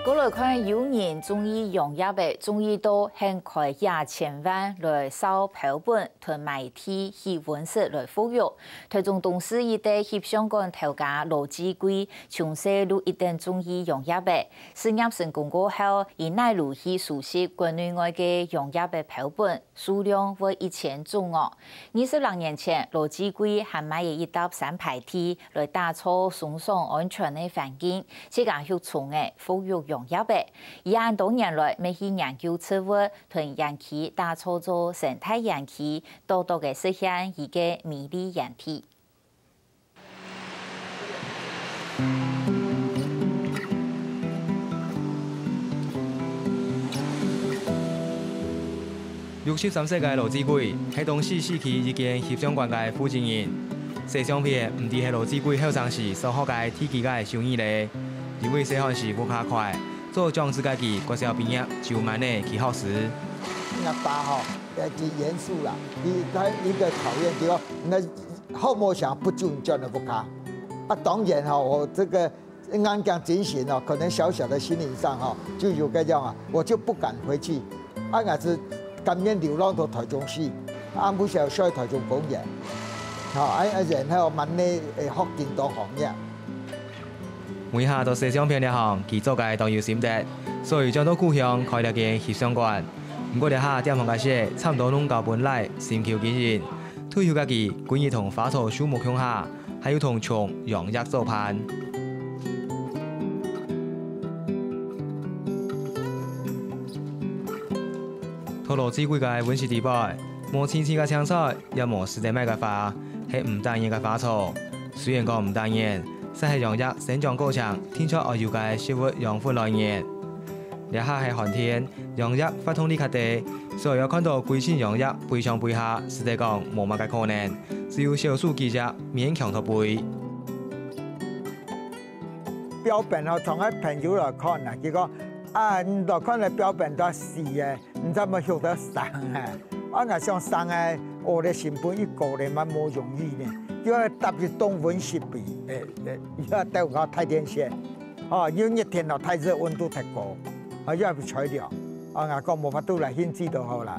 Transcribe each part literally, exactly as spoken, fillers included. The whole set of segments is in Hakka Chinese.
過來看，有人中意養蝶仔，中意到肯開幾千萬來燒標本同買地起溫室來復育。臺中東勢一帶翕相館頭家羅志貴，從細就一等中意養蝶仔。事業成功過後，佢哪路去收集國內外个養蝶仔標本， 數量會一千種哦。二十零年前，羅志貴還買了一搭三排地，來打造鬆爽安全个環境，自家畜蟲仔、復育養蝶仔。佢恁多年來，乜去研究植物，同園區打造做生態園區，多多个實現佢个美麗園地。 六十三歲个羅志貴，係東勢市區一間翕相館个負責人。洗相片毋知係羅志貴後生時所學个地基个手藝咧，因為細漢時屋下壞，做長子个佢國小畢業就慢仔去學師。𠊎爸吼，呃，佢嚴肅啦，佢，他一個考驗，就說，那 好無想不准轉來屋下。啊，當然哈，我這個硬頸精神哦，可能小小的心靈上哈，就有個樣啊，我就不敢回去。啊，𠊎係甘願流浪到臺中市，啊，毋曉睡臺中公園。好，啊，啊，然後慢慢會學更多行業。每下都洗相片這行，佢做个當有心得，所以轉到故鄉開了間翕相館。毋過這下店方个事，差毋多攏交分倈心臼經營。 退休个佢，今日同花草樹木共下，還有同蟲養蝶做伴。在羅志貴个溫室底背，無青青个青菜，也無使得賣个花，係毋打眼个花草。雖然講毋打眼， 煞係養蝶生長過程定著愛有个食物養分來源。這下係寒天，養蝶活動率較低，所以愛看到歸群養蝶飛上飛下，實在講無麼个可能，只有少數幾隻勉強在飛。標本吼，從𠊎朋友來看啊，佢講：「啊，你來看這標本都死个，你怎麼畜得生啊？」啊，𠊎想生个，哦，這成本一高咧，嘛無容易呢，就愛搭一棟溫室比，誒，誒， 又愛戴个大電線，哦，又熱天咯，太熱，溫度太高，哦，又愛吹涼，啊，𠊎講無法度來限制就好啦。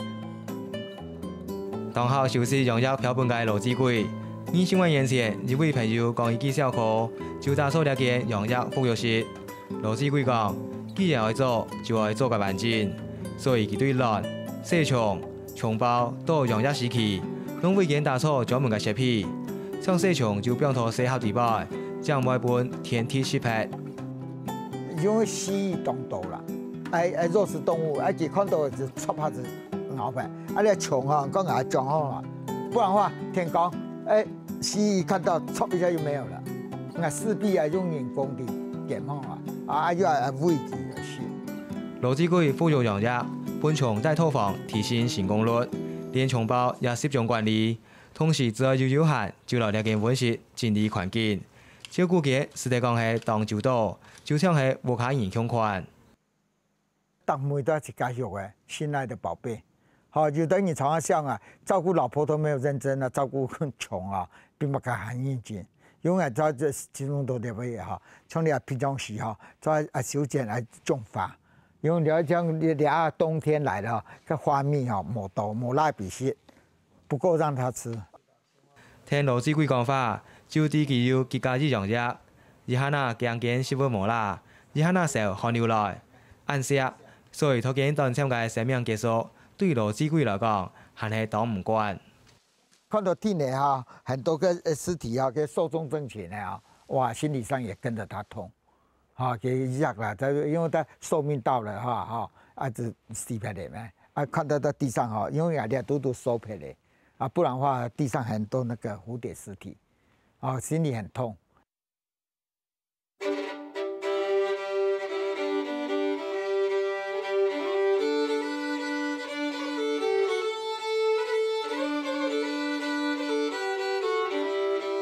當好收集養蝶標本个羅志貴，二十外年前，一位朋友講一句笑科，就打造這間養蝶復育室。羅志貴講，既然愛做，就愛做个完整，所以佢對卵、細蟲、 蟲胞到養蝶時期，攏會先打造專門个設備，像細蟲就放到細盒底背，正毋會分天敵食忒。因為蜥蜴當多啦，哎，哎，肉食動物，哎，佢看到就戳下就咬忒。啊，這蟲吼，講𠊎講吼啊，不然話，天光，哎， 蜥蜴看到戳一下就沒有了。那勢必啊，用人工的點吼啊，啊，又要餵佢來食。羅志貴復育養蝶，分蟲戴套房提升成功率，連蟲胞也集中管理，同時只要有有閒，就來這間溫室整理環境。照顧佢，實在講係當周到，就像係屋下人共款。 逐位都係自家畜个，心愛的寶貝。吼，有的人常常想啊，照顧老婆都沒有認真啊，照顧蟲啊，比麼个還認真。因為在這其中都了解哈，像你啊平常時哈，在啊修剪啊種花，因為了像你啊冬天來了，這花蜜哈，無多，無蠟筆是不夠讓它吃。 聽羅志貴講話，就知佢有幾加一樣樣。一下那驚驚食物無啦，一下那愁寒流來，恁惜，所以頭間短暫个生命結束，對羅志貴來講，還係當毋慣。看到地內哈，很多个，呃，屍體哈，个壽終正寢个啊，哇，心理上也跟著他痛。 哈，佢一樣啦，佢因為佢壽命到了哈，哈，啊，就死忒了咩？啊，看到在地上哈，因為啊，這都都收忒了，啊，不然的話，地上很多那個蝴蝶屍體，啊，心裡很痛。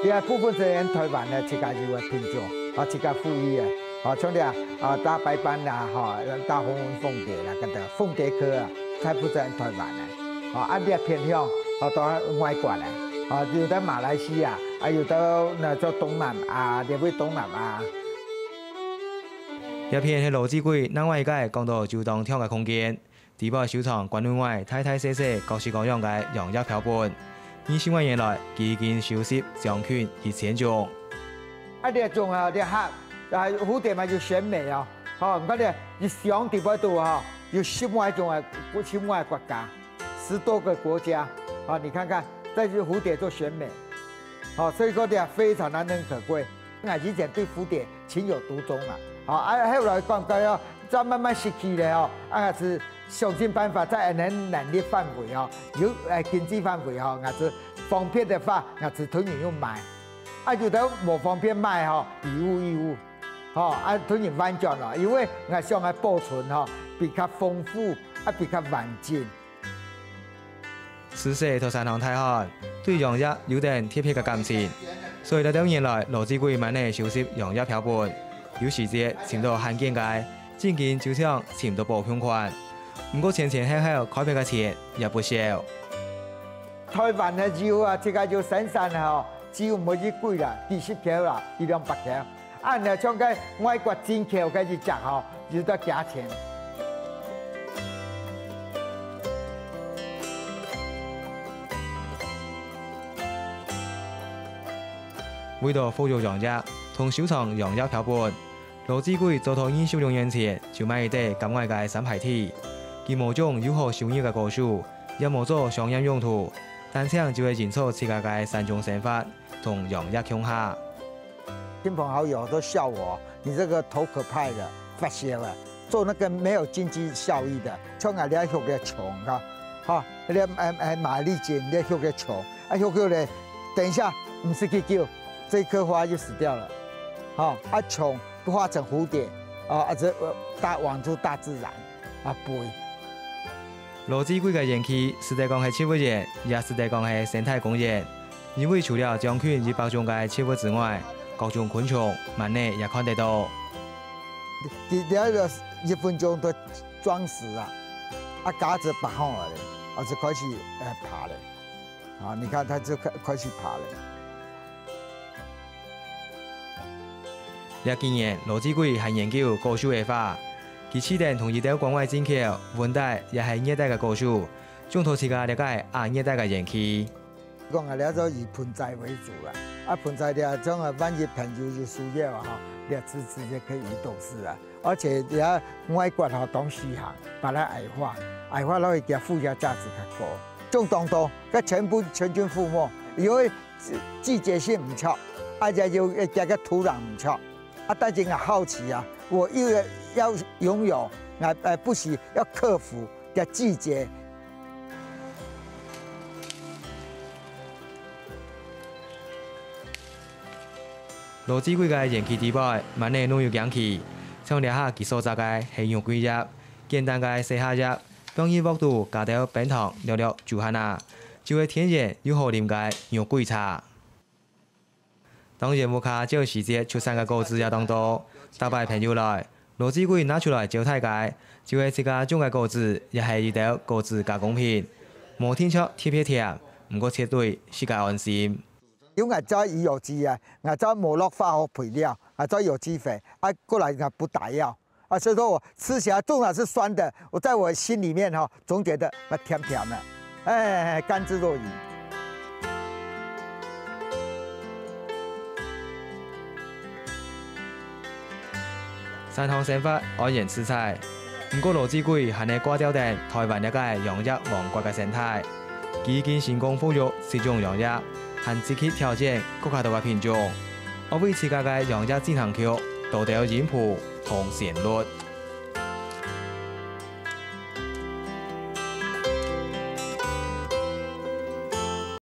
這部分係𠊎台灣个自家有个品種，啊，自家富裕个，啊，像這啊，啊，大白斑啦，吼，大紅紋鳳蝶啦，跟著鳳蝶科啊，大部分係𠊎台灣个，啊，啊，這偏向，啊，到外國个，啊，有到馬來西亞，啊，有到那做東南亞，這位東南亞。這片係羅志貴另外一個講到就當暢个空間，裡背收藏館內外大大細細、各式各樣个洋藥標本。二十外年來，佢已經收集將近一千種。啊，這種啊，這盒啊，蝴蝶嘛有選美哦，吼，你看這一箱裡背肚吼，有十外種啊，十外國家，十多個國家，好，你看看，這就是蝴蝶做選美。 好，所以講這非常難能可貴。𠊎以前對蝴蝶情有獨鍾啊。好，啊，後來講講哦，再慢慢失去了哦，啊，𠊎係想盡辦法在𠊎等能力範圍哦，有，呃，經濟範圍哦，𠊎係方便个話，𠊎係同人有買。啊，有兜無方便買吼，以物易物，吼，啊，同人換轉咯，因為𠊎想愛保存吼，比較豐富，啊，比較完整。 自細在山項大漢，對洋藥有等特別个感情，所以這兜年來，羅志貴滿哪收集洋藥標本，有時節尋到罕見个，正經就像尋到寶共款。毋過前前後後開闢个錢也不少。臺灣个油啊，自家有生產个吼，只有無幾貴啦，幾十箍啦，一兩百箍。 恁樣像該外國進口个一隻吼，有得加錢。為著復育洋藥同收藏洋藥標本，羅志貴早在二十六年前就買一垤郊外个山排地，佢無種有好收入个果樹，也無做商業用途，單淨就係營造自家个山中生活同洋藥共下。 親朋好友都笑我，你這個頭殼歹了，發燒了，做那個沒有經濟效益的，像𠊎這畜个蟲啊，哈，那個，哎，哎，馬麗錦這畜个蟲，啊，畜畜咧，等一下毋使幾久，這一棵花就死掉了，哈，啊，蟲化成蝴蝶，啊，啊，這，呃，大，往出大自然，啊，飛。 羅志貴个園區，使得講係植物園，也使得講係生態公園。因為除了將近一百種个植物之外，各種昆蟲、滿哪也看得到。佢這個一分鐘都裝死啊！啊，鴨子爬上來了，啊，就開始，呃，爬了。啊，你看，它就開，開始爬了。 這幾年，羅志貴還研究果樹个花，佢試等同一兜國外進口、溫帶也係熱帶个果樹，種到自家這個亞熱帶个園區。講啊，這種以盆栽為主啦。啊，盆栽這種啊，萬一朋友有需要啊，吼，這直，直接可以移動式啊。而且這外國吼，當時行，把它矮化，矮化落去，佢附加價值較高。種當多，該全部全軍覆沒，因為 季，季節性毋著，而且又，呃，這個土壤毋著。啊，但是𠊎好奇啊，我又要擁有，𠊎，呃，不時要克服這季節。羅志貴个園區底背，滿哪攏有驚奇，像這下佢所摘个係肉桂葉，簡單个洗下葉，放入鑊肚加兜冰糖，略略煮下啊， 就係天然又好啉个肉桂茶。當然，屋下照時節出產个果子也當多，逐擺朋友來，羅志貴拿出來招待个，就係自家種个果子，也係一兜果子加工品，無定著特別甜，毋過絕對自家安心。有𠊎做有機啊，𠊎做無落化學肥料，𠊎做有機肥，啊，過來𠊎不打藥。 啊，所以說我吃起來縱然是酸的，我在我心裡面哈，總覺得那甜甜的，哎，甘之若飴。山項生活安然自在，毋過羅志貴還係掛吊等臺灣這個洋藥王國个生態。佢已經成功復育十種洋藥，還積極挑戰更加多个品種。 愛為自家个洋藥進行曲，多兜音譜同旋律。